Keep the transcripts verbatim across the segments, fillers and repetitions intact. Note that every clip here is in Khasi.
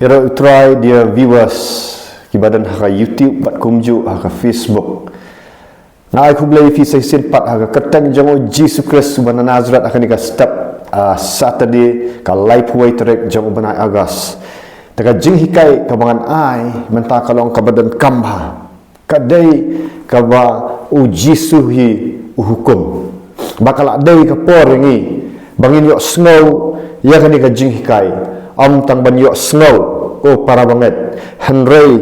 Ïaroh U Trai, dear viewers, kiba don ha ka YouTube bad kumjuh ha ka Facebook. Nga ai khublei ïa phi sa shisien pat ha ka kyrteng jong U Jisu Khrist uba na Nazareth, ha kane ka step, ah, Saturday, ka laiphew wei tarik jong u bnai August. Te ka jinghikai kaba ngan ai mynta ka long kaba donkam bha. Ka dei kaba U Jisu hi u hukum. Ba ka la dei ka por ïa ngi ba ngin ïohsngew ïa kane ka jinghikai. Ym tang ban ïohsngew, ko para bangeit, hynrei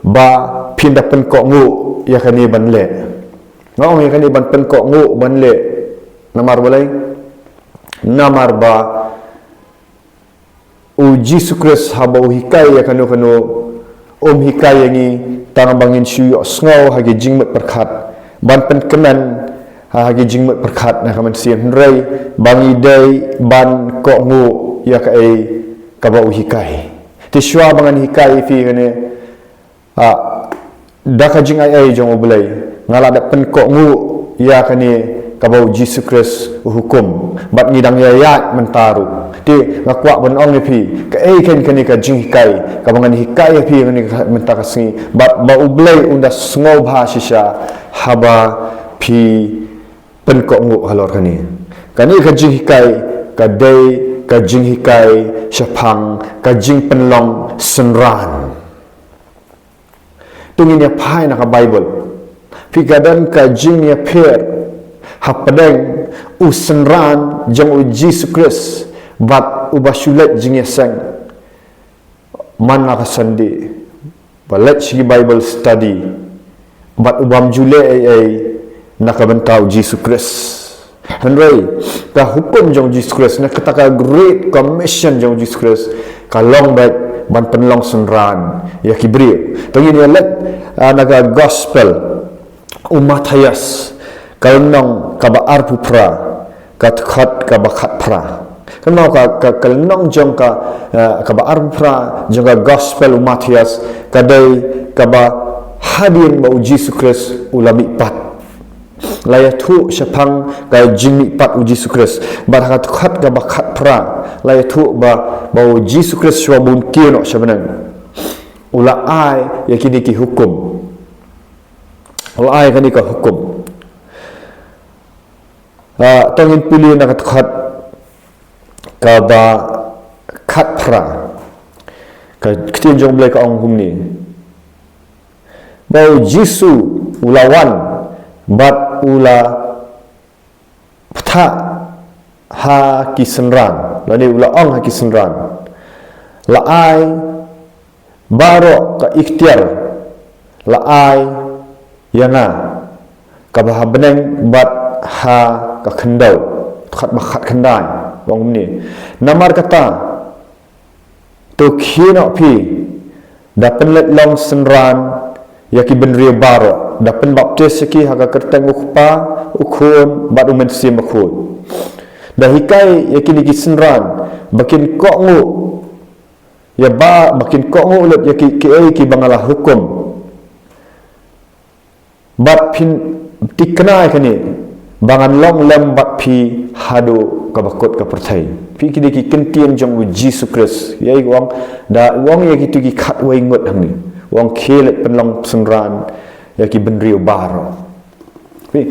ba phin da pynkohnguh ïa kane ban leh. Nga ong ïa kane ban pynkohnguh ban leh. Namar balei? Namar ba U Jisu Khrist haba u hikai ïa kano kano, um hikai ïa ngi tang ba ngin shu ïohsngew ha ki jingmut pyrkhat, ban pynkmen ha ki jingmut pyrkhat na ka mynsiem, hynrei ba ngi dei ban kohnguh ïa kaei kaba u hikai. Te shuwa ba ngan hikai ïa phi kane, ah, da ka jingai ei jong U Blei, nga la dep pynkohnguh ïa kane kaba U Jisu Khrist u hukum. Bad ngi dang ïaid mynta ruh. Te nga kwah ban ong ïa phi, kaei kein kane ka jinghikai kaba ngan hikai ïa phi kane ka, mynta ka sngi, bad ba U Blei un da sngewbha shisha haba phi pynkohnguh halor kane. Kane ka jinghikai ka dei ka jinghikai shaphang ka jingpynlong synran. To ngin ïa phai na ka Baibl, phi, ka don ka jingïapher hapdeng u synran jong U Jisu Khrist bad uba shu leit jingïaseng man la ka Sunday, ba leit sha ki Bible study, bad u bym ju leh ei ei na ka bynta U Jisu Khrist. Hynrei ka hukum jong U Jisu Khrist, na kata ka Great Commission jong U Jisu Khrist, ka long beit ban pynlong synran ïa ki briew. To ngin ïa leit, ah, na ka Gospel u Mathaios, ka lynnong kaba arphew phra, ka dkhot kaba khatphra. Kynmaw, ka, ka, ka lynnong jong ka, eh, kaba arphew phra jong ka Gospel u Mathaios, ka dei kaba hadien ba U Jisu Khrist u la mihpat. La ïathuh shaphang ka jingmihpat U Jisu Khrist. Bad ha ka dkhot kaba khatphra la ïathuh ba, ba U Jisu Khrist shuwa ba un kiew noh sha bneng, u la ai ïa kine ki hukum. U la ai kane ka hukum. Ah, to ngin pule na ka dkhot kaba khatphra. Ka ktien jong U Blei ka ong kumne. Ba U Jisu u la wan bad u la bthah ha ki synran, lane u la ong ha ki synran, la ai baroh ka iktiar la ai ïa nga, kaba ha bneng bad ha ka khyndew. Dkhot ba khatkhyndai, ong kumne. Namar kata, to khie noh phi, da pynleit long synran ïa ki bynriew baroh, da pynbaptis ïa ki ha ka kyrteng U Kpa, U Khun bad U Mynsiem Bakhuid. Da hikai ïa kine ki synran ba kin kohnguh ïa ba, ba kin kohnguh lut ïa ki, kiei kiba nga la hukum. Bad phin thikna ïa kane, ba ngan long lem bad phi haduh kaba kut ka pyrthei. Phi, kine ki kyntien jong U Jisu Khrist. Ïa u ong, da u ong ïa kito ki khatwei ngut hangne, u ong khie leit pynlong synran ïa ki bynriew baroh. Phi,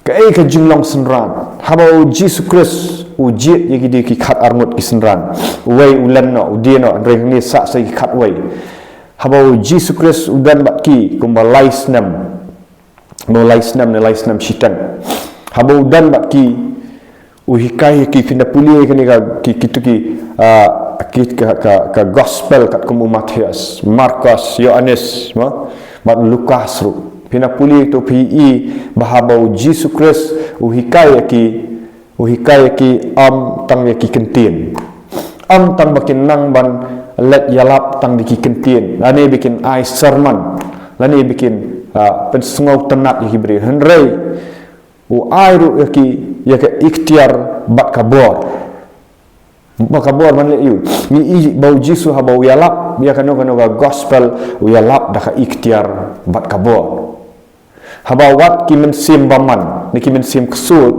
kaei ka jinglong synran? Haba U Jisu Khrist u jied ïa kito ki khatar ngut ki synran, uwei u len noh, u die noh, hynrei hangne sah sa ki khatwei. Haba U Jisu Khrist u don bad ki kumba lai snem, mo, lai snem ne lai snem shiteng. Haba u don bad ki, u hikai ïa ki, phin da pule kane ka, ki, kito ki, ah, ki, ka, ka, ka Gospel katkum u Mathaios, Markos, Ïoannis, mo, bad Lukas ruh. Phin da pule to phi i ba haba U Jisu Khrist u hikai ïa ki, u hikai ïa ki ym tang ïa ki kyntien. Ym tang ba kin nang ban leit ïalap tang da ki kyntien, lane ba kin ai sermon, lane ba kin, ah, pynsngewtynnat ïa ki briew. Hynrei u ai ruh ïa ki, ïa ka iktiar bad ka bor. Bad ka bor ban leh aïu? Ngi i ba U Jisu haba u ïalap ïa kano kano ka Gospel, u ïalap da ka iktiar bad ka bor. Haba wat ki mynsiem bymman ne ki mynsiem ksuid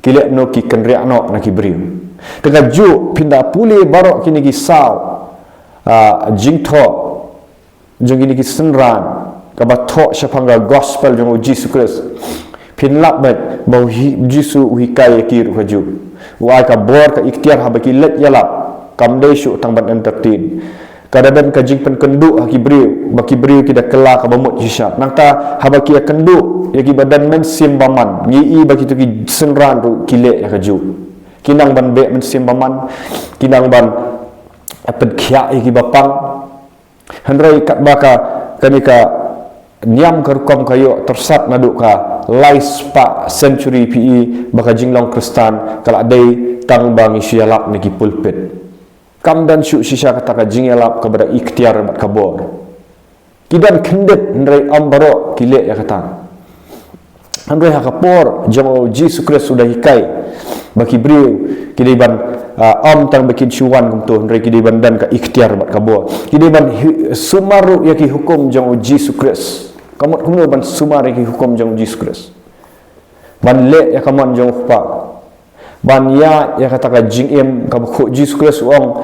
ki leh noh, ki kynriah noh na ki briew. Te kajuh phin da pule baroh kine ki saw, Ah, jingthoh jong kine ki synran kaba thoh shaphang ka gospel jong u Jisu Khrist. Phin lap beit ba u hi-, Jisu u hikai ïa ki ruh kajuh. U ai ka bor, ka iktiar, haba ki leit ïalap, kam dei shuh tang ban entertain. Ka da don ka jingpynkynduh ha ki briew, ba ki briew ki da kylla kaba mut shisha. Nangta haba ki ïakynduh ïa kiba don mynsiem bymman, ngi i ba kito ki synran ruh ki leh ïa kajuh. Ki nang ban beh mynsiem bymman, ki nang ban pynkhiah ïa kiba pang. Hynrei katba ka, kane ka niam ka rukom ka ïoh tyrsat naduh ka lai spah century, phi i ba ka jinglong Khristan ka la dei tang ba ngi shu ïalap na ki pulpit. Kam don shuh shisha kata ka jingïalap kaba da iktiar bad ka bor. Ki don khyndiat, hynrei ym baroh ki leh ïa kata. Hynrei ha ka por jong u Jisu Khrist u da hikai ba ki briew ki dei ban, ah, ym tang ba kin shu wan kumto, hynrei ki dei ban don ka iktiar bad ka bor. Ki dei ban hi-, sumar ruh ïa ki hukum jong u Jisu Khrist. Ka mut kumno ban sumar ïa ki hukum jong u Jisu Khrist? Ban leh ïa ka mon jong u Kpa. Ban ïaid ïa kata ka jingim kaba khuid. Jisu Khrist u ong,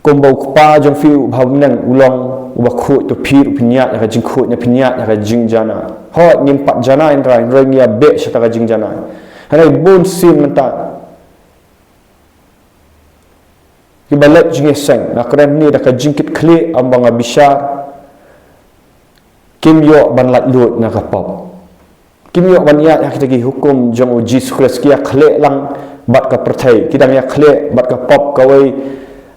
kumba u Kpa jong phi uba ha bneng u long uba khuid, to phi ruh phin ïaid ïa ka jingkhuid, ne phin ïaid ïa ka jingjanai. Hooid, ngim pat janai hynrei, hynrei ngi ïa beh sha kata ka jingjanai. Hynrei bun sien mynta kiba leit jingïaseng, nga kren hangne da ka jingkitkhlieh, ym ba nga bishar, kim ïoh ban laitluid na ka pop. Kim ïoh ban ïaid ha kita ki hukum jong u Jisu Khrist, ki ïa khleh lang bad ka pyrthei, ki dang ïa khleh bad ka pop, kawei,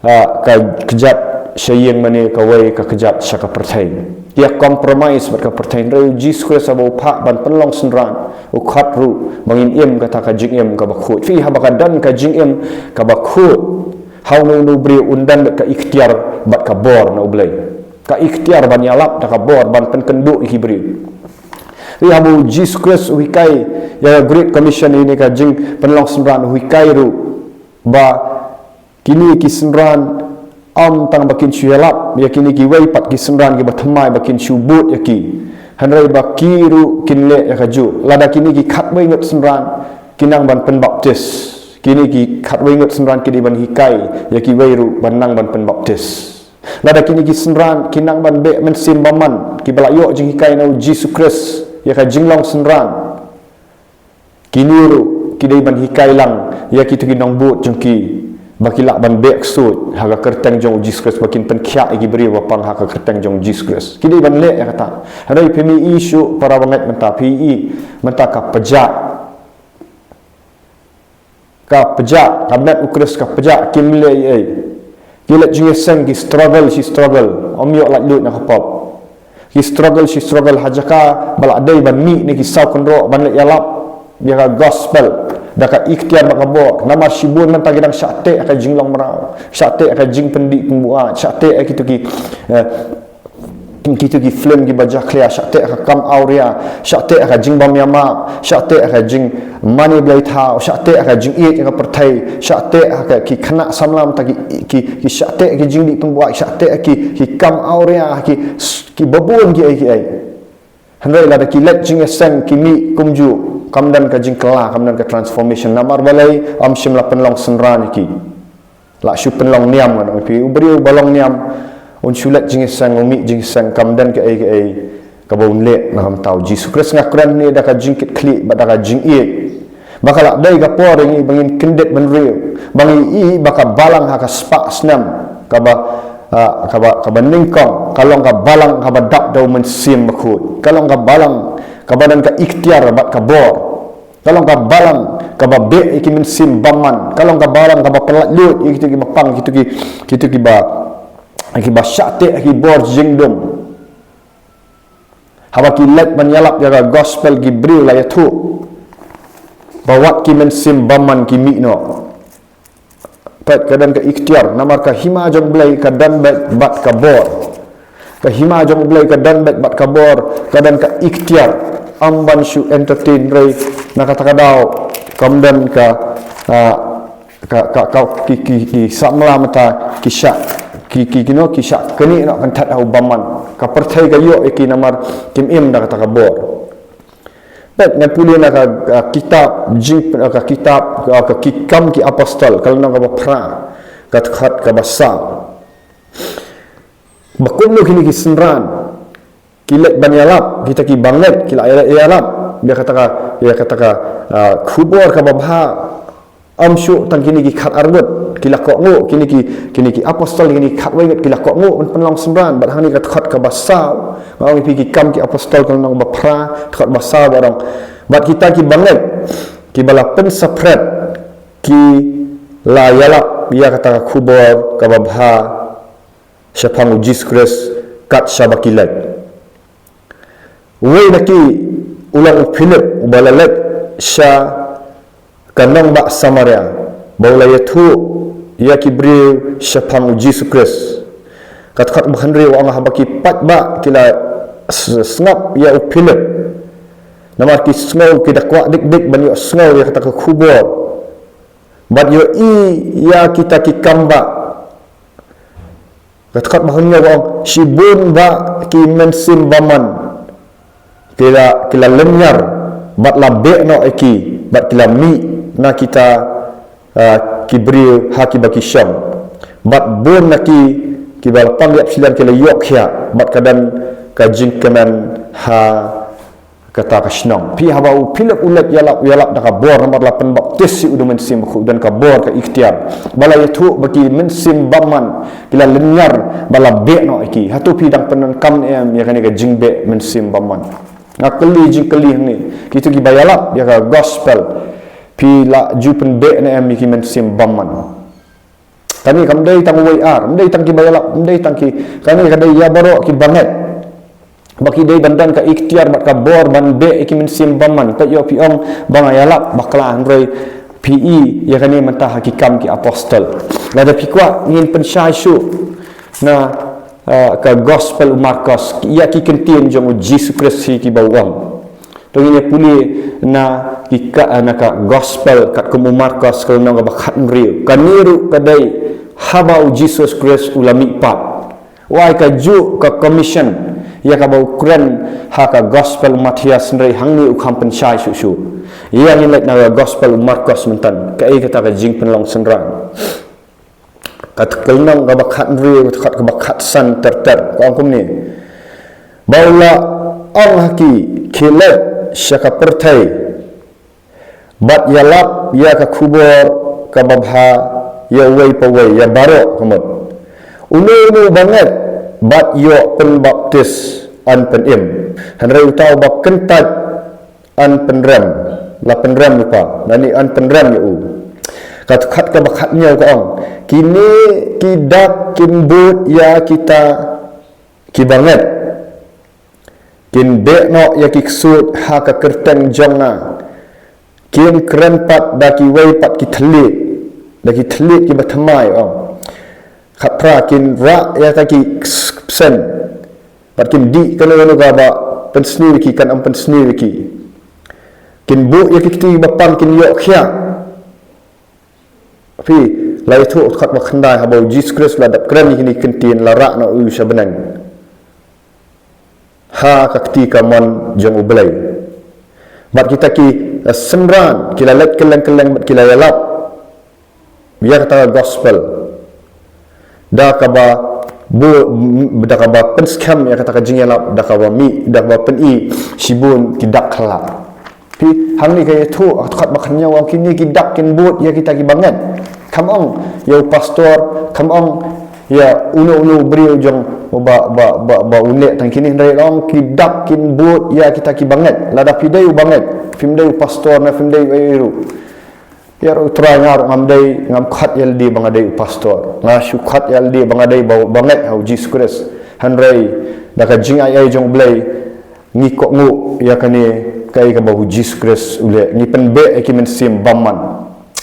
ah, ka kjat sha ïing mane kawei ka kjat sha ka pyrthei. Ki ïa compromise bad ka pyrthei. Hynrei u Jisu Khrist haba u phah ban pynlong synran, u khot ruh ba ngin im kata ka jingim kaba khuid. Phi, haba ka don ka jingim kaba khuid, ha uno uno u briew un don bad ka iktiar bad ka bor na U Blei. Ka iktiar ban ïalap da ka bor, ban pynkynduh ïa ki briew. Ri haba u Jisu Khrist u hikai ïa ka Great Commission, ïa kane ka jingpynlong synran, u hikai ruh ba kine ki synran ym tang ba kin shu ïalap ïa kine kiwei pat ki synran kiba thymmai, ba kin shu bud ïa ki, hynrei ba ki ruh kin leh ïa kajuh. Lada kine ki khatwei ngut synran ki nang ban pynbaptis, kine ki khatwei ngut synran ki dei ban hikai ïa kiwei ruh ban nang ban pynbaptis. Lada kine ki synran ki nang ban beh mynsiem bymman, kiba la ïoh jinghikai na u Jisu Khrist ïa ka jinglong synran, kine ruh ki dei ban hikai lang ïa kito ki nongbud jong ki ba ki lah ban beh ksuid ha ka kyrteng jong u Jisu Khrist, ba kin pynkhiah ïa ki briew ba pang ha ka kyrteng jong u Jisu Khrist. Ki dei ban leh ïa kata. Hynrei phim i shuh, para bangeit, mynta phi i mynta ka pjah. Ka pjah, ka met u Khrist ka pjah, kim leh ei ei. Ki leit jingïaseng, ki struggle shi struggle, ym ïoh laitluid na ka pop. Ki struggle shi struggle ha jaka ba la dei ban mih ne ki saw kynroh ban leit ïalap ïa ka gospel da ka iktiar bad ka bor. Namar shibun mynta ki dang shah teh ka jinglong mraw, shah teh ka jingpyndih pynbuaid, shah teh kito ki, eh, kito ki film kiba jakhlia, shah teh ka kam awria, shah teh ka jingbym ïamap, shah teh ka jingmane blei thaw, shah teh ka jingïeit ka pyrthei, shah teh ka ki khynnah samla mynta ki, ki, ki shah teh ki jingdih pynbuaid, shah teh ki, ki kam awria, ki, kiba bun ki ei ki ei. Hynrei lada ki leit jingïaseng, ki mih kumjuh, kam don ka jingkylla, kam don ka transformation. Namar balei? Ym shym la pynlong synran ïa ki. La shu pynlong niam, ngan ong ïa phi. U briew ba long niam un shu leit jingïaseng, u mih jingïaseng, kam don kaei kaei kaba un leh na ka bynta u Jisu Khrist. Nga kren hangne da ka jingkitkhlieh bad da ka jingïeit ba ka la dei ka por ïa ngi ba ngin kyndit bynriew, ba ngi i ba ka balang ha ka spah snem kaba, ah, kaba, kaba nyngkong ka long ka balang kaba dap da u Mynsiem Bakhuid, ka long ka balang kaba don ka iktiar bad ka bor. Ka long ka balang kaba beh ïa ki mynsiem bymman. Ka long ka balang kaba pyllait lut ïa kito kiba pang, kito ki, kito kiba, kiba shah teh ki bor jingdum. Haba ki leit ban ïalap ïa ka gospel, ki briew la ïathuh ba wat ki mynsiem bymman ki mih noh. Peit, ka don ka iktiar, namar ka hima jong Blei ka don beit bad ka bor. Ka hima jong Blei ka don beit bad ka bor, ka don ka iktiar. Ym ban shu entertain, hynrei na kata ka daw kam don ka, ah, ka, ka, ka, ki, ki, ki samla mynta ki shah, ki, ki, ki, no, ki shah knieh noh kynthet ha u bymman. Ka pyrthei ka ïoh ïa ki namar kim im da kata ka bor. Peit, ngan pule na ka, ka kitab jing, ka kitab, ka, ka Ki Kam ki Apostol, ka lynnong kaba phra, ka dkhot kaba saw. Ba kumno kine ki synran ki leit ban ïalap, kita ki bangeit ki la ïalap ïa kata ka, ïa kata ka, ah, khubor kaba bha. Ym shuh tang kine ki khatar ngut ki la kohnguh, kine ki, kine ki apostol, kine ki khatwei ngut ki la kohnguh ban pynlong synran. Bad hangne ka dkhot kaba saw, nga ong ïa phi Ki Kam ki Apostol ka lynnong ba phra, dkhot ba saw ba ong: Bad kita ki bangeit kiba la pynsaphriang ki la ïalap ïa kata ka khubor kaba bha shaphang U Jisu Khrist kat shaba ki leit. Uwei na ki u long u Philip, uba la leit sha ka nongbah Samaria, ba u la ïathuh ïa ki briew shaphang U Jisu Khrist. Ka dkhot ba hynriew ong: Haba ki paidbah ki la s-, sngap ïa u Philip, namar ki sngew, ki da kwah dik dik ban ïohsngew ïa kata ka khubor, bad ïohi ïa kita ki kam ba Ka dkhot ba hynñiew ka ong: Shibun ba ki mynsiem bymman ki la, ki la lynñiar bad la beh noh ïa ki, bad ki la mih na kita, ah, ki briew ha kiba ki shong. Bad bun na ki, kiba la pang ïap shiliang ki la ïoh khiah, bad ka don ka jingkmen ha kata ka shnong. Phi, haba u Philip u leit ïalap, u ïalap da ka bor, namar la pynbaptis ïa u da u Mynsiem Bakhuid, u don ka bor, ka iktiar ba la ïathuh ba ki mynsiem bymman ki la lynñiar bad la beh noh ïa ki. Hato phi dang pyndonkam ne em ïa kane ka jingbeh mynsiem bymman? Nga kylli jingkylli hangne, kito kiba ïalap ïa ka gospel, phi la ju pynbeh ne em ïa ki mynsiem bymman? Kane kam dei tang uwei ar, ym dei tang kiba ïalap, ym dei tang ki, kane ka dei ïa baroh ki bangeit. Ba ki dei ban don ka iktiar bad ka bor ban beh ïa ki mynsiem bymman. Peit, ïoh phi ong ba nga ïalap bakla, hynrei phi i ïa kane mynta ha Ki Kam ki Apostol. Lada phi kwah ngin pynshai shuh na, ah, ka gospel u Markos, ïa ki ktien jong u Jisu Khrist hi kiba u ong. To ngin ïa pule na ki ka, na ka gospel katkum u Markos ka lynnong kaba khathynriew. Kane ruh ka dei haba u Jisu Khrist u la mihpat. U ai kajuh ka commission ïa kaba u kren ha ka gospel u Mathaios, hynrei hangne u kham pynshai shuh shuh. Ïa ngin leit na ka gospel u Markos mynta, kaei kata ka jingpynlong synran. Ka lynnong kaba khathynriew, ka dkhot kaba khatsan ter ter, ka ong kumne: Ba u la ong ha ki, khie leit sha ka pyrthei bad ïalap ïa ka khubor kaba bha ïa uwei pa uwei, ïa baroh ka mut. Uno uno uba ngeit bad ïoh pynbaptis yn pynim, hynrei uta uba kyntait yn pynrem, la pynrem lypa, lane yn pynrem ïa u. Ka dkhot kaba khathynñiew ka ong: Kine ki dak kin bud ïa kita kiba ngeit, kin beh noh ïa ki ksuid ha ka kyrteng jong nga, kin kren pat da kiwei pat ki thylliej, da ki thylliej kiba thymmai, ong. Khatphra: Kin rah ïa kita ki bseiñ, bad kin dih kano kano kaba pynsniew ïa ki, kan ym pynsniew ïa ki. Kin buh ïa ki kti ba pang, kin ïoh khiah. Phi, la ïathuh ha ka dkhot ba khyndai, haba u Jisu Khrist u la dep kren ïa kine ki ktien, la rah noh u sha bneng ha ka kti kamon jong U Blei. Bad kita ki, eh, synran ki la leit kylleng kylleng bad ki la ïalap ïa kata ka gospel da kaba bu-, da kaba pynskhem ïa kata ka jingïalap, da kaba mih, da kaba pyni shibun ki dak khlad. Phi, hangne ka ïathuh ha ka dkhot ba khathynñiew, ong kine ki dak kin bud ïa kita kiba ngeit. Kam ong ïa u pastor, kam ong ïa uno uno u briew jong uba, ba, ba, ba un leh tang kine, hynrei ong ki dak kin bud ïa kita kiba ngeit. Lada phi dei uba ngeit, phim dei u pastor ne phim dei uei ruh. Ïa ruh, U Trai, nga ruh ngam dei, ngam khot ïa lade ba nga dei u pastor. Nga shu khot ïa lade ba nga dei ba, ba ngeit ha u Jisu Khrist. Hynrei da ka jingai ei jong U Blei, ngi kohnguh ïa kane kaei kaba u Jisu Khrist u leh, ngi pynbeh ïa ki mynsiem bymman.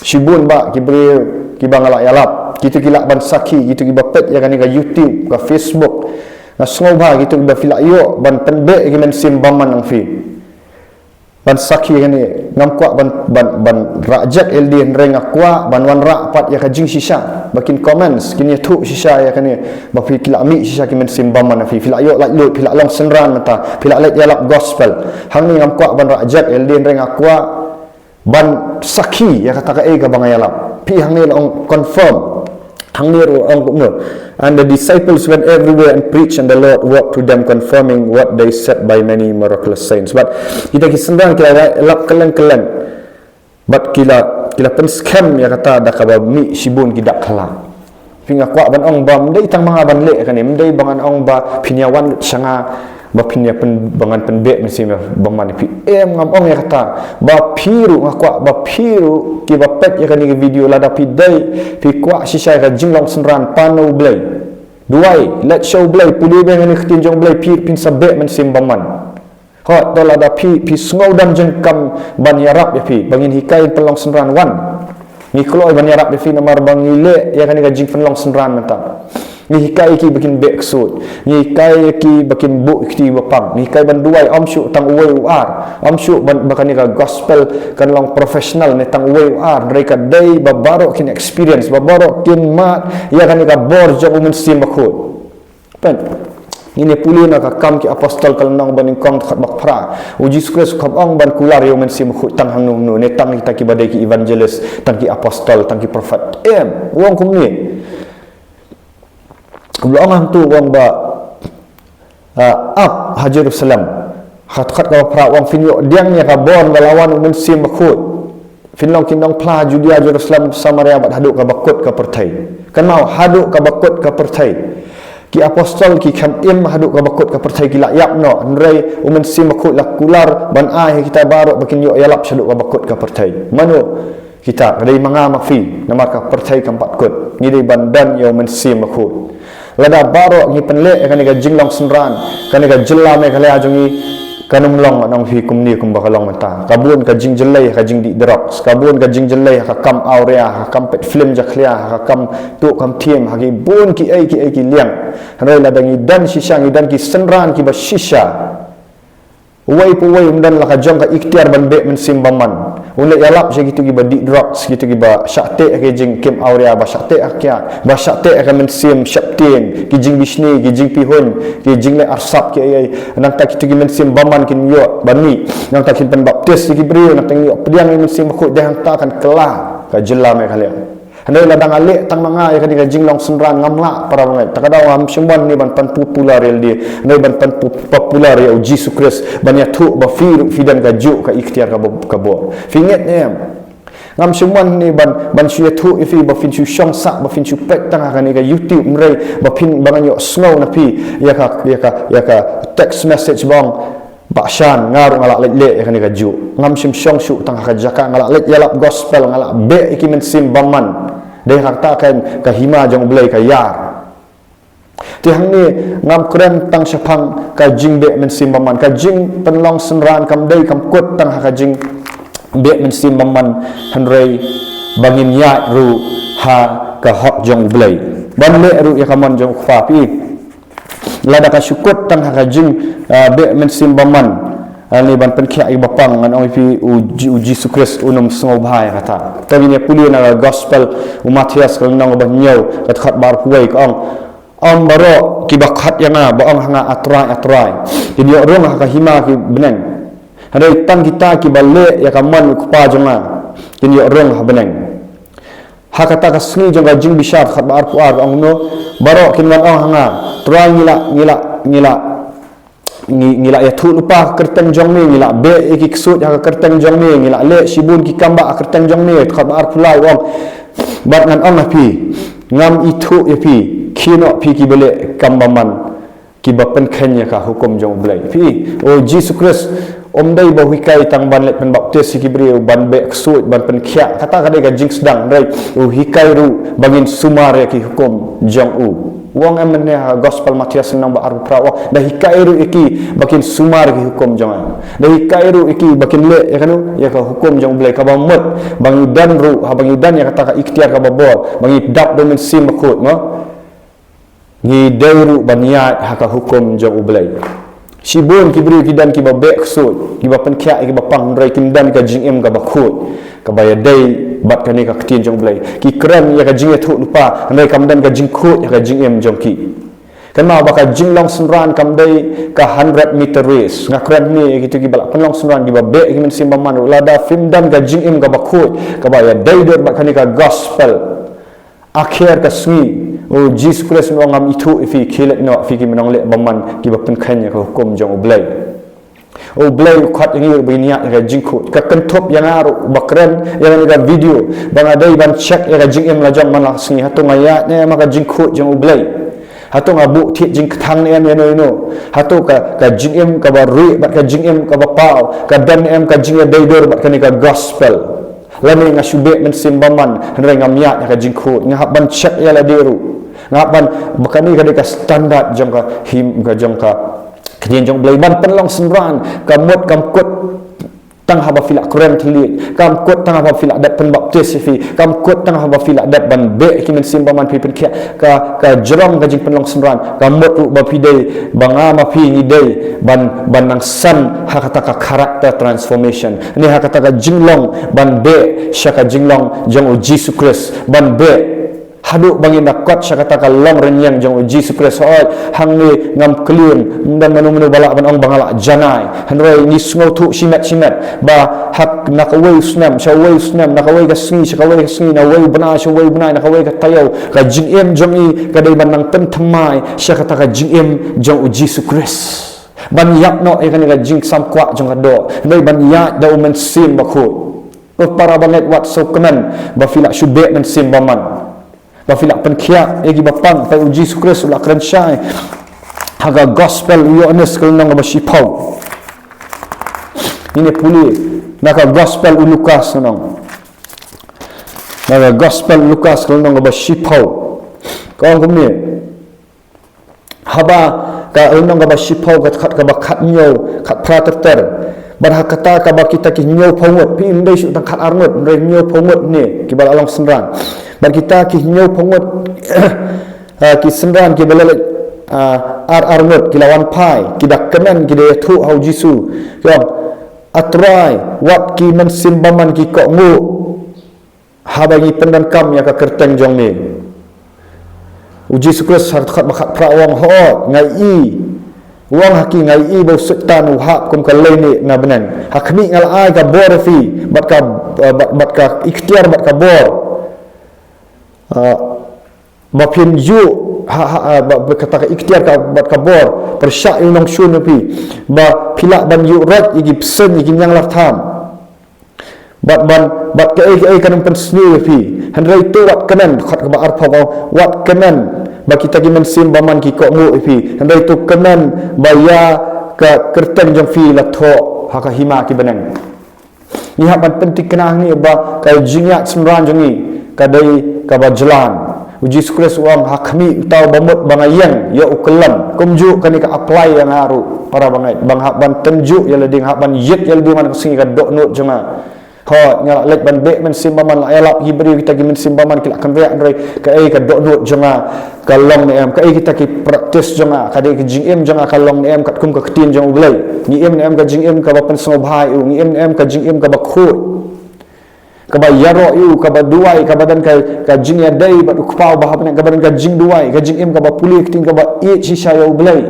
Shibun bah ki briew kiba nga la ïalap, kito ki lah ban sakhi, kito kiba peit ïa kane ka YouTube, ka Facebook. Nga sngewbha kito kiba phi la ïoh ban pynbeh ïa ki mynsiem bymman jong phi ban sakhi ïa kane. Ngam kwah ban, ban, ban rah jek ïa lade, hynrei nga kwah ban wanrah pat ïa ka jingshisha ba kin comments, kin ïathuh shisha ïa kane, ba phi, ki la mih shisha ki mynsiem bymman jong phi, phi la ïoh laitluid, phi la long synran mynta, phi la leit ïalap gospel. Hangne ngam kwah ban rah jek ïa lade, hynrei nga kwah ban sakhi ïa kata kaei kaba nga ïalap. Phi, hangne la ong confirm. Hangne ruh ong kumno. And the disciples went everywhere and preached, and the Lord worked through them, confirming what they said by many miraculous signs. But kita ki synran ki la lap kylleng-kylleng. But ki la, ki la pynskhem ïa kata da kaba mih shibun ki dak khla. Phi, nga kwah ban ong ba ym dei tang ma nga ban leh kane, ym dei ba ngan ong ba phin ïa wan sha nga ba phin ïa pyn, ba ngan pynbeh mynsiem bymman ïa phi. Em, ngam ong ïa kata. Ba phi ruh, nga kwah ba phi ruh kiba peit ïa kane ka video, lada phi dei phi kwah shisha ïa ka jinglong synran, pan na U Blei. Duwai, leit sha U Blei, pule biang ïa kane ka ktien jong U Blei, phi ruh phin sa beh mynsiem bymman. Hooid, to lada phi, phi sngewdon jingkam ban ïarap ïa phi, ba ngin hikai pynlong synran, wan. Ngi kloi ban ïarap ïa phi namar ba ngi leh ïa kane ka jingpynlong synran mynta. Ngi hikai ïa ki ba kin beh ksuid. Ngi hikai ïa ki ba kin buh ïa ki kti ba pang. Ngi hikai ban duwai, ym shuh tang uwei u ar. Ym shuh ban, ba kane ka gospel kan long professional ne tang uwei u ar. Hynrei ka dei ba baroh kin experience, ba baroh kin mad ïa kane ka bor jong U Mynsiem Bakhuid. Peit. Ngin ïa pule na ka Kam ki Apostol ka lynnong ba nyngkong, dkhot ba phra. U Jisu Khrist u khlem ong ban kular ïa U Mynsiem Bakhuid tang hangno hangno, ne tang kita kiba dei ki evangelist, tang ki apostol, tang ki prophet. Em, u ong kumne. U la ong hangto, u ong ba, ah, ap ha Jerusalem. Ha dkhot kaba phra u ong, phin ïoh pdiang ïa ka bor ba la wan U Mynsiem Bakhuid. Phin long ki nongphla Judia, Jerusalem, Samaria bad haduh kaba kut ka pyrthei. Kynmaw, haduh kaba kut ka pyrthei. Ki apostol ki khlem im haduh kaba kut ka pyrthei, ki la ïap noh. Hynrei U Mynsiem Bakhuid la kular ban ai ha kita baroh ba kin ïoh ïalap shaduh kaba kut ka pyrthei. Mano kita? Ka dei ma nga ma phi, namar ka pyrthei kam pat kut. Ngi dei ban don ïa U Mynsiem Bakhuid. Lada baroh ngi pynleh ïa kane ka jinglong synran, kane ka jylla Meghalaya jong ngi kan ym long, ngan ong ïa phi, kumne kumba ka long mynta. Ka bun ka jingjyllei ha ka jingdih drugs, ka bun ka jingjyllei ha ka kam awria, ha ka kam peit film jakhlia, ha ka kam tuh kam thiem, ha ki bun kiei kiei ki liang. Hynrei lada ngi don shisha, ngi don ki synran kiba shisha. Uwei pa uwei um don la ka jong ka iktiar ban beh mynsiem bymman. Un leh ïalap sha kito kiba dih drugs, kito kiba shah teh ha ki jingkim awria, ba shah teh ha ka kiad, ba shah teh ha ka mynsiem sheptieng, ki jingbishni, ki jingpihuiñ, ki jingleh arsap, kiei kiei. Nangta kito ki mynsiem bymman kin ïoh ban mih. Nangta kin pynbaptis ïa ki briew, nangta kin ïoh pdiang ïa U Mynsiem Bakhuid, te hangta kan kylla ka jylla Meghalaya. Hynrei lada nga leh tang ma nga ïa kane ka jinglong synran, ngam lah, para bangeit. Te ka daw ngam shym wan hangne ban pynpopular ïalade, hynrei ban pynpopular ïa U Jisu Khrist, ban ïathuh ba phi ruh phi don kajuh ka iktiar kaba, ka bor. Phi ngeit ne em? Ngam shym wan hangne ban, ban shu ïathuh ïa phi ba phin shu shong sah, ba phin shu peit tang ha kane ka YouTube, hynrei ba phin, ba ngan ïoh sngew na phi ïa ka, ïa ka, ïa ka text message ba ong, Bah Shan, nga ruh nga lah leit leh ïa kane kajuh. Ngam shym shong shuh tang ha ka jaka, nga lah leit ïalap gospel, nga lah beh ïa ki mynsiem bymman. Dei ha kata ka, ka hima jong U Blei ka ïar. Te hangne ngam kren tang shaphang ka jingbeh mynsiem bymman, ka jingpynlong synran kam dei, kam kut tang ha ka jingbeh mynsiem bymman, hynrei ba ngin ïaid ruh ha ka hok jong U Blei, ban leh ruh ïa ka mon jong U Kpa. Phi, lada ka shu kut tang ha ka jing, ah, beh mynsiem bymman, ah, ne ban pynkhiah ïa kiba pang, ngan ong ïa phi, U Ji-, U Jisu Khrist un ym sngewbha ïa kata. To ngin ïa pule na ka gospel U Mathaios ka lynnong ba hynñiew, ka dkhot ba arphew wei, ka ong, ym baroh kiba khot ïa nga, ba ong ha nga, A Trai, A Trai, kin ïoh rung ha ka hima ki bneng. Hynrei tang kita kiba leh ïa ka mon U Kpa jong nga kin ïoh rung ha bneng. Ha kata ka sngi jong ka jingbishar, dkhot ba arphew ar, ka ong kumno? Baroh kin wan ong ha nga, Trai, ngi la, ngi la, ngi la, ngi, ngi la ïathuh lypa ha ka kyrteng jong me, ngi la beh ïa ki ksuid ha ka kyrteng jong me, ngi la leh shibun ki kam bah ha ka kyrteng jong me. Dkhot ba arphew lai, u ong, bad ngan ong ha phi, ngam ithuh ïa phi, khie noh phi kiba leh kam bymman, kiba pynkheiñ ïa ka hukum jong U Blei. Phi, U Jisu Khrist um dei ba u hikai tang ban leit pynbaptis ïa ki briew, ban beh ksuid, ban pynkhiah. Kata ka dei ka jingsdang, hynrei u hikai ruh ba ngin sumar ïa ki hukum jong u. U ong em mynne ha gospel Mathaios lynnong ba arphew phra, u ong, da hikai ruh ïa ki ba kin sumar ïa ki hukum jong nga. Da hikai ruh ïa ki ba kin leh ïa kano, ïa ka hukum jong U Blei. Kaba mut ba ngi don ruh, haba ngi don ïa kata ka iktiar kaba bor, ba ngi dap da U Mynsiem Bakhuid, mo? Ngi dei ruh ban ïaid ha ka hukum jong U Blei. Shibun ki briew ki don kiba beh ksuid, kiba pynkhiah ïa kiba pang, hynrei kim don ka jingim kaba khuid, kaba ïadei bad kane ka ktien jong U Blei. Ki kren ïa ka jingïathuh lypa, hynrei kam don ka jingkhuid ha ka jingim jong ki. Kynmaw ba ka jinglong synran kam dei ka hundred meter race. Nga kren hangne ïa kito kiba la pynlong synran, kiba beh ïa ki mynsiem bymman ruh. Lada phim don ka jingim kaba khuid, kaba ïadei dur bad kane ka gospel, Akher ka sngi, u Jisu Khrist u ong, ngam ithuh ïa phi, khie leit noh phi ki nongleh bymman kiba pynkheiñ ïa ka hukum jong U Blei. U Blei u khot ïa ngi ruh ba ngin ïaid ïa ka jingkhuid. Ka kynthup ïa nga ruh ba kren ïa kane ka video ba nga dei ban check ïa ka jingim la jong man la ka sngi, hato nga ïaid ne em ha ka jingkhuid jong U Blei. Hato nga buh thied jingkthang ne em ïano ïano. Hato ka, ka jingim kaba rieh bad ka jingim kaba paw ka don ne em ka jingïadei dur bad kane ka gospel. Lane nga shu beh mynsiem bymman hynrei ngam ïaid ïa ka jingkhuid. Nga hap ban check ïa lade ruh. Nga hap ban, ba kane ka dei ka standard jong ka hima, ka jong ka ktien jong U Blei. Ban pynlong synran ka mut kam kut tang haba phi la kren thylliej, kam kut tang haba phi la dep pynbaptis ïa phi, kam kut tang haba phi la dep ban beh ki mynsiem bymman, phi pynkhiah. Ka, ka jrong ka jingpynlong synran ka mut ruh ba phi dei, ba nga ma phi ngi dei ban, ban nang san ha kata ka character transformation, ne ha kata ka jinglong ban beh sha ka jinglong jong U Jisu Khrist, ban beh haduh ba ngin da kot sha kata ka long rynïeng jong U Jisu Khrist. Hooid, hangne ngam klin, ym don mano mano ba lah ban ong ba nga lah janai. Hynrei ngi sngewthuh shimet shimet ba ha, na kawei u snem sha uwei u snem, na kawei ka sngi sha kawei ka sngi, na uwei u bnai sha uwei u bnai, na kawei ka taïew, ka jingim jong ngi ka dei ban nang pynthymmai sha kata ka jingim jong U Jisu Khrist. Ban ïap noh ïa kane ka jingsam kwah jong ka doh, hynrei ban ïaid da U Mynsiem Bakhuid. Ko para bangeit, wat sngewkmen ba phi lah shu beh mynsiem bymman, ba phi lah pynkhiah ïa kiba pang. Pat U Jisu Khrist u la kren shai ha ka gospel u Ïoannis ka lynnong kaba shiphew. Ngin ïa pule na ka gospel u Lukas, nong, na ka gospel u Lukas ka lynnong kaba shiphew. Ka ong kumne: Haba ka lynnong kaba shiphew, ka dkhot kaba khathynñiew, khatphra ter ter. Bad ha kata kaba kita ki hynñiewphew ngut, phi, ym dei shuh tang khatar ngut, hynrei hynñiewphew ngut ne kiba la long synran. Bad kita ki hynñiewphew ngut, ah, ki synran kiba la leit, ah, ar ar ngut, ki la wan phai, ki da kmen, ki da ïathuh ha U Jisu, ki ong: A Trai, wat ki mynsiem bymman ki kohnguh haba ngi pyndonkam ïa ka kyrteng jong me. U Jisu Khrist ha ka dkhot ba khatphra u ong: Hooid, nga i, u ong ha ki, nga i ba u Soitan u hap kum ka leinieh na bneng. Ha khmih, nga la ai ka bor ïa phi bad ka, bad, bad ka iktiar bad ka bor, ah, ba phin ïuh, ha, ha, ah, ba, ba kata ka iktiar ka, bad ka bor pyrshah ïa u nongshun ïa phi, ba phi lah ban ïuh roit ïa ki bseiñ, ïa ki ñianglartham, bad ban, bad kaei kaei kan ym pynsniew ïa phi. Hynrei to wat kmen, dkhot kaba arphew, wat kmen ba kita ki mynsiem bymman ki kohnguh ïa phi. Hynrei to kmen ba ïa ka kyrteng jong phi la thoh ha ka hima ki bneng. Ngi hap ban pynthikna hangne ba ka jingïaid synran jong ngi ka dei kaba jlan. U Jisu Khrist u ong: Ha khmih, uta uba mut ba nga ïeng, ïoh u kyllon. Kumjuh kane ka apply ïa nga ruh, para bangeit, ba nga hap ban tynjuh ïa lade, nga hap ban ïit ïa lade man ka sngi, ka dohnud jong nga. Hooid, nga la leit ban beh mynsiem bymman, la ïalap ïa ki briew, kita ki mynsiem bymman ki la kynriah, hynrei kaei ka dohnud jong nga ka long ne em? Kaei kita ki practice jong nga? Ka dei ka jingim jong nga ka long ne em katkum ka ktien jong U Blei? Ngi im ne em ka jingim kaba pynsngewbha ïa u? Ngi im ne em ka jingim kaba khuid, kaba ïaroh ïa u, kaba duwai, kaba don ka, ka jingïadei bad u Kpa uba ha bneng, kaba don ka jingduwai, ka jingim kaba pule ktien, kaba ïeit shisha ïa U Blei,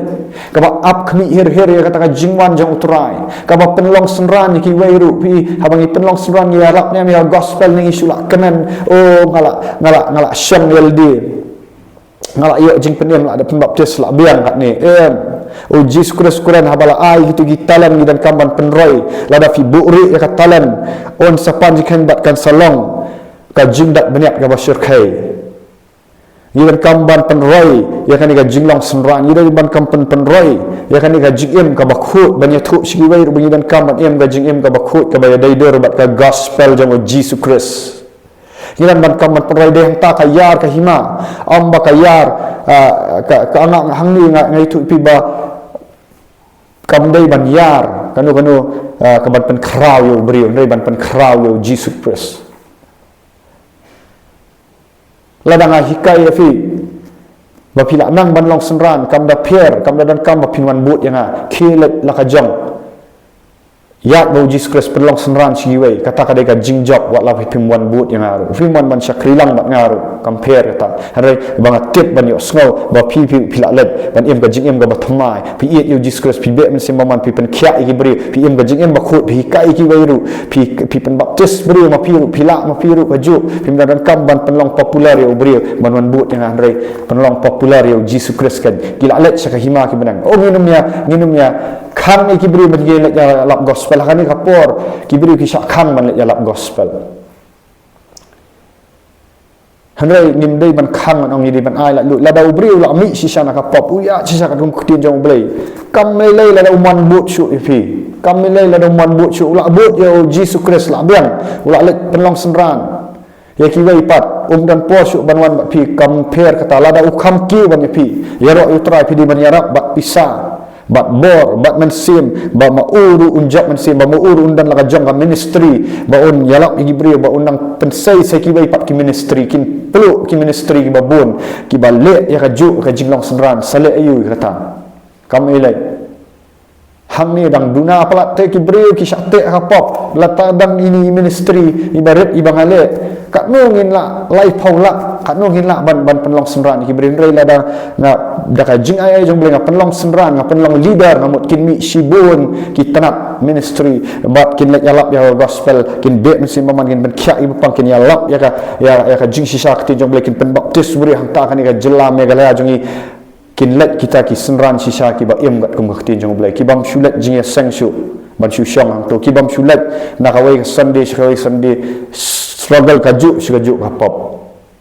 kaba ap khmih hir hir ïa kata ka jingwan jong U Trai, kaba pynlong synran ïa kiwei ruh? Phi, haba ngi pynlong synran, ngi ïarap ne em ïa ka gospel, ne ngi shu la kmen: O, nga la, nga la, nga la shong ïa lade, nga la ïoh jingpynim, la dep pynbaptis, la biang katne? Em. U Jisu Khrist u kren: Haba la ai kito ki talent, ngi donkam ban pynroi. Lada phi buhrieh ïa ka talent, un sa pan jingkheiñ bad kan sa long ka jingdap bniat kaba shyrkhei. Ngi donkam ban pynroi ïa kane ka jinglong synran, ngi donkam ban pyn-, pynroi ïa kane ka jingim kaba khuid, ban ïathuh sha kiwei ruh ba ngi donkam ban im ka jingim kaba khuid, kaba ïadei dur bad ka gospel jong U Jisu Khrist. Ngi donkam ban pynroi. Dei hangta ka ïar ka hima, ym ba ka ïar, ah, ka, ka nga hangne nga, nga ïathuh ïa phi ba kam dei ban ïar kano kano, ah, ka ban pynkhraw ïa u briew, hynrei ban pynkhraw ïa U Jisu Khrist. Lada nga hikai ïa phi ba phi la nang ban long synran, kam da pher, kam da donkam ba phin wan bud ïa nga. Khie leit la ka jong. ïaid ba u Jisu Khrist pynlong synran sha kiwei, kata ka dei ka jingjop, wat la phim wan bud ïa nga ruh, phim wan ban shakri lang bad nga ruh, kam pher kata. Hynrei ba nga tip ban ïohsngew ba phi, phi, phi la leit ban im ka jingim kaba thymmai, phi ïeit ïa u Jisu Khrist, phi beh mynsiem bymman, phi pynkhiah ïa ki briew, phi im ka jingim bakhuid, phi hikai ïa kiwei ruh, phi, phi pynbaptis briew ma phi ruh, phi lah ma phi ruh kajuh, phim da donkam ban pynlong popular ïa u briew ban wan bud ïa nga, hynrei pynlong popular ïa u Jisu Khrist kan. Ki la leit sha ka hima ki bneng. Oh, ngin ym ïa, ngin ym ïa khang ïa ki briew ban ki leit ïalap gospel. Ha kane ka por ki briew ki shah khang ban leit ïalap gospel. Hynrei ngim dei ban khang, ngan ong, ngi dei ban ai laitluid. Lada u briew u la mih shisha na ka pop, u ïaid shisha katkum ka ktien jong u Blei, kam lei lei lada um wan bud shuh ïa phi. Kam lei lei lada um wan bud shuh. U la bud ïa u Jisu Khrist, la biang, u la leit pynlong synran ïa kiwei pat, um don por shuh ban wan bad phi. Kam pher kata. Lada u kham kiew ban ïa phi, ïaroh ïa u Trai, phi dei ban ïarap bad pisa, bad bor, bad mynsiem, ba ma u ruh un jop mynsiem, ba ma u ruh un don la ka jong ka ministry, ba un ïalap ïa ki briew, ba un nang pynsei sa ïa kiwei pat ki ministry, kin pluh ki ministry kiba bun, kiba leh ïa kajuh ka jinglong synran. Sa leh aïu ïa kata? Kam lei lei. Hangne dang duna palat te ki briew ki shah teh ha ka pop. Lada tang ine i ministry iba rit iba nga leh, katno ngin lah, laiphew lak, katno ngin lah ban, ban pynlong synran ïa ki briew? Hynrei lada nga, da ka jingai ei jong u Blei, nga pynlong synran, nga pynlong leader, nga mut kin mih shibun ki tnat ministry, bad kin leit ïalap ïa ka gospel, kin beh mynsiem bymman, kin pynkhiah ïa ki bapang, kin ïalap ïa ka, ïa, ïa ka jingshisha ka ktien jong u Blei, kin pynbaptis briew hangta kane ka jylla Meghalaya jong ngi. Kin leit kita ki synran shisha kiba im katkum ka ktien jong u Blei, kibym shu leit jingïaseng shuh ban shu shong hangto, kibym shu leit na kawei ka Sunday sha kawei Sunday, struggle kajuh sha kajuh ka pop.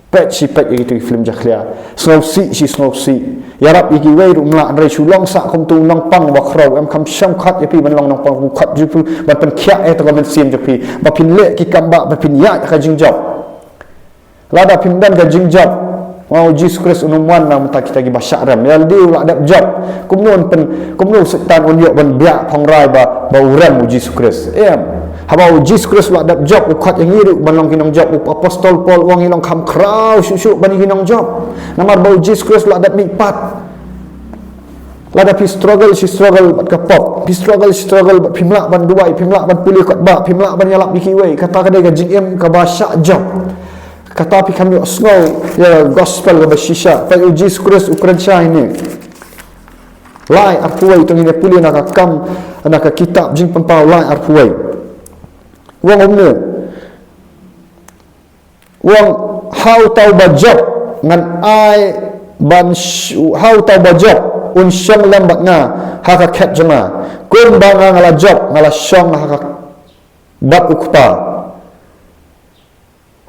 Peit shi peit ïa kito ki film jakhlia, sngewsih shi sngewsih. Ïarap ïa kiwei ruh ym lah, hynrei shu long sah kum uto u nongpang uba khraw. Em, kam shym khot ïa phi ban long nongpang, khot ïa phi ban pynkhiah ïa kato ka mynsiem jong phi, ba phin leh ki kam bah, ba phin ïaid ïa ka jingjop. Lada phim don ka jingjop, ma u Jisu Khrist un ym wan na bynta kita kiba shah rem. Ïa lade u la dep jop. Kumno un pyn, kumno u Soitan un ïoh ban biah phongrai ba, ba u rem u Jisu Khrist? Em. Haba u Jisu Khrist u la dep jop, u khot ïa ngi ruh ban long ki nongjop. U apostol Paul u ong, ngi long kham khraw shuh shuh ban ki nongjop. Namar ba u Jisu Khrist u la dep mih pat. Lada phi struggle shi struggle bad ka pop, phi struggle shi struggle bad phim lah ban duwai, phim lah ban pule kot bah, phim lah ban ïalap ïa kiwei, kata ka dei ka jingim kaba shah jop. Kata phi kham ïohsngew ïa ka gospel kaba shisha. Peit u Jisu Khrist u kren shai ne. Lai arphew wei, to ngin ïa pule na ka kam, na ka kitab Jingpynpaw lai arphew wei. U ong kumne. U ong, ha uta uba jop ngan ai ban sh-, ha uta uba jop un shong lem bad nga ha ka khet jong nga. Kumba nga nga la jop, nga la shong ha ka, bad u Kpa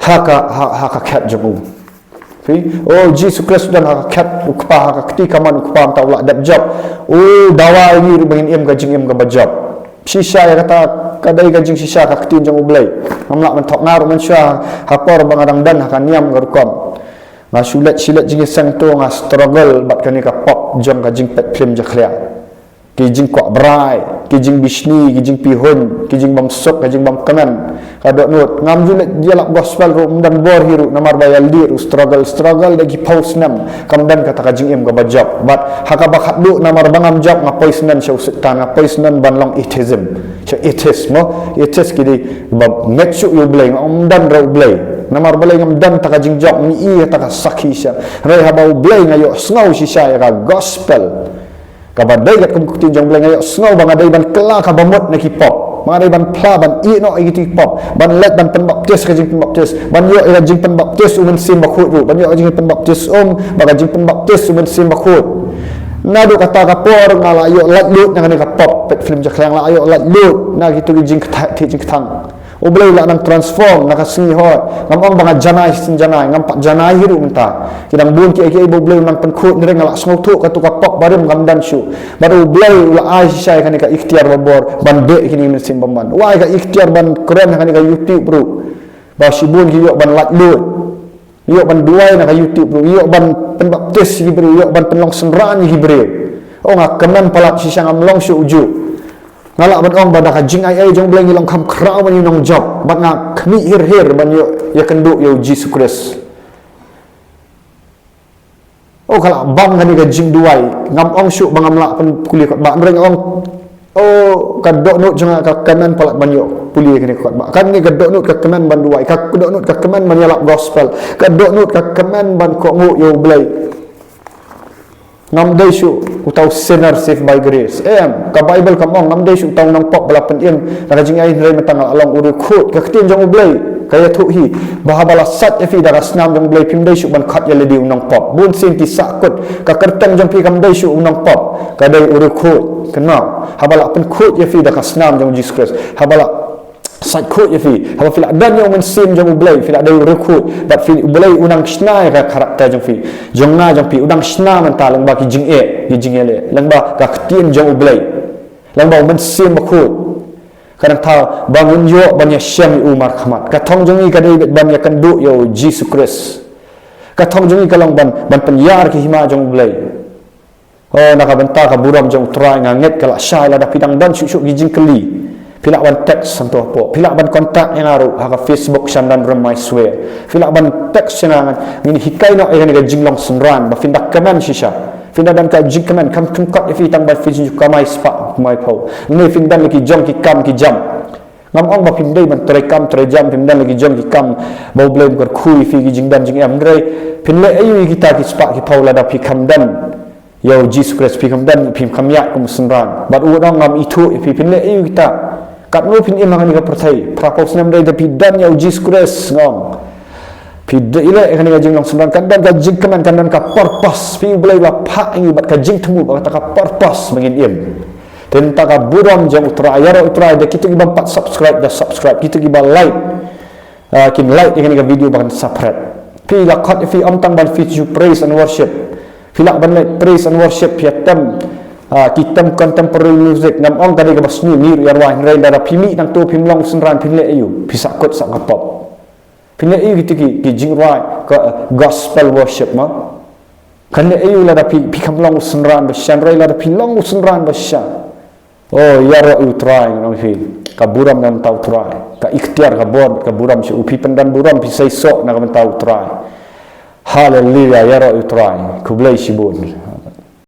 ha ka, ha, ha ka khet jong u. Phi, oh, Jisu Khrist u don ha ka khet u Kpa, ha ka kti kamon u Kpa, mynta u la dep jop. U dawa ïa ngi ruh ba ngin im ka jingim kaba jop. Shisha ïa kata, ka dei ka jingshisha ka ktien jong u Blei. Ngam lah ban thok, nga ruh mynshuwa ha por ba nga dang don ha ka niam ka rukom, nga shu leit shi leit jingïaseng, to nga struggle bad kane ka pop jong ka jingpeit film jakhlia. Ki jingkwah brai, ki jingbishni, ki jingpihuiñ, ki jingbymsuk, ki jingbymkmen. Ka dohnud, ngam ju leit ïalap gospel ruh, ym don bor hi ruh, namar ba ïalade ruh struggle, struggle da ki phew snem. Kam don kata ka jingim kaba jop. Bad ha kaba khatduh, namar ba ngam jop, nga poi snem sha u Soitan, nga poi snem ban long atheism. Sha atheist mo, atheist ki dei ba ngeit shuh ïa u Blei, ngam don ruh u Blei. Namar balei? Ngam don kata ka jingjop, ngi ïoh kata ka sakhi sha. Hynrei haba u Blei, nga ïohsngew shisha ïa ka gospel. Kaba dei katkum ka ktien jong u Blei, nga ïohsngew ba nga dei ban kylla kaba mut na ki pop. Ba nga dei ban phla ban ïeh noh ïa ki pop. Ban leit ban pynbaptis ka jingpynbaptis. Ban ïoh ïa ka jingpynbaptis u Mynsiem Bakhuid ruh. Ban ïoh ïa ka jingpynbaptis um, bad ka jingpynbaptis u Mynsiem Bakhuid. Naduh kata ka por nga la ïoh laitluid na kane ka pop, peit film jakhlia, la ïoh laitluid na kito ki jingkthang, ki jingkthang. U Blei u la nang transform na ka sngi hooid. Ngam ong ba nga janai shisien janai, ngam pat janai hi ruh mynta. Ki dang bun kiei kiei ba u Blei u nang pynkhuid, hynrei nga la sngewthuh kato ka pop barim kam don shuh. Bad u Blei u la ai shisha ïa kane ka iktiar babor ban beh ïa kine ki mynsiem bymman. U ai ka iktiar ban kren ha kane ka YouTube ruh. Ba shibun ki ïoh ban laitluid. Ïoh ban duwai na ka YouTube ruh, ïoh ban pynbaptis ïa ki briew, ïoh ban pynlong synran ïa ki briew. Oh, nga kmen palat, shisha ngam long shuh ujuh. Nga lah ban ong ba da ka jingai ei jong u Blei ngi long kham khraw ban ïa nongjop, bad nga khmih hir hir ban ïoh ïakynduh ïa u Jisu Khrist. Oh, ka lah bang kane ka jingduwai, ngam ong shuh ba ngam lah pynpule kot bah, hynrei nga ong Oh, ka dohnud jong nga ka kmen palat ban ïoh pule kane ka kot ba. Kane ka dohnud ka kmen ban duwai, ka dohnud ka kmen ban ïalap gospel, ka dohnud ka kmen ban kohnguh ïa U Blei. Ngam dei shuh uta u sinner saved by grace. Em, ka Bible kam ong ngam dei shuh uta u nongpop ba la pynim na ka jingaiñ, hynrei mynta nga la long u riewkhuid. Ka ktien jong U Blei ka ïathuh hi ba haba la sait ïa phi da ka snam jong U Blei, phim dei shuh ban khot ïa lade u nongpop. Bun sien ki sahkut, ka kyrteng jong phi kam dei shuh u nongpop, ka dei u riewkhuid. Kynmaw, haba la pynkhuid ïa phi da ka snam jong Jisu Khrist, haba la sait khuid ïa phi, haba phi la don ïa u Mynsiem jong U Blei, phi la dei u riewkhuid, bad phi, U Blei u nang shna ïa ka character jong phi, jong nga jong phi, u nang shna mynta lyngba ki jingeh, ki jingeh leh, lyngba ka ktien jong U Blei, lyngba u Mynsiem Bakhuid. Ka nang thaw ba ngin ïoh ban ïashem ïa u markhmat. Ka thong jong ngi ka dei ban ïakynduh ïa U Jisu Khrist. Ka thong jong ngi ka long ban, ban pynïar ki hima jong U Blei. Oh, na ka bynta ka burom jong U Trai nga ngeit ka la shai, lada phi dang don shuh shuh ki jingkylli, phi lah ban text hangto hapoh, phi lah ban contact ïa nga ruh ha ka Facebook Shandan Rem Maiswer. Phi lah ban text ïa nga, ngin hikai noh ïa kane ka jinglong synran ba phin da kmen shisha. Phin da don ka jingkmen, kam kynthoh ïa phi tang ba phin ju kamai spah, kamai phew. Lane phin don la ki jong ki kam ki jam. Ngam ong ba phim dei ban trei kam trei jam, phim don la ki jong ki kam ba U Blei um kyrkhu ïa phi, ki jingdon jingem, hynrei phin leh aïu ïa kita ki spah ki phew lada phi kam don ïa U Jisu Khrist, phi kam don, phim kam ïaid kum u synran. Bad u ong ngam ithuh ïa phi, phin leh aïu kita. Katno phin im ha kane ka pyrthei, phra phew snem, hynrei lada phi don ïa U Jisu Khrist, nga ong, phi dei leh ïa kane ka jinglong synran, kan don ka jingkmen, kan don ka purpose. Phi, U Blei u la phah ïa ngi bad ka jingthmu, bad kata ka purpose ba ngin im. Te mynta ka burom jong U Trai, ïaroh U Trai, da kito ki bym pat subscribe, da subscribe, kito ki ba like, ah, kin like ïa kane ka video ba kan sa pret. Phi, la khot ïa phi ym tang ban phi ju praise and worship. Phi lah ban leh praise and worship, phi ïa tem, ah, ki tem contemporary music, ngam ong ka dei kaba sniew, ngi ruh ïa rwai, hynrei lada phi mih nangto phim long u synran, phin leh aïu, phi sahkut sah ka pop. Phin leh aïu kita ki, ki jingrwai ka, eh, gospel worship ma. Kan leh aïu lada phi, phi kam long u synran ba shisha, hynrei lada phi long u synran ba shisha. Oh, ïaroh U Trai, ngan ong ïa phi. Ka burom na ka bynta U Trai. Ka iktiar, ka bor, ka burom sha u, phi pyndon burom, phi seisoh na ka bynta U Trai. Haleluya, ïaroh U Trai. Khublei shibun.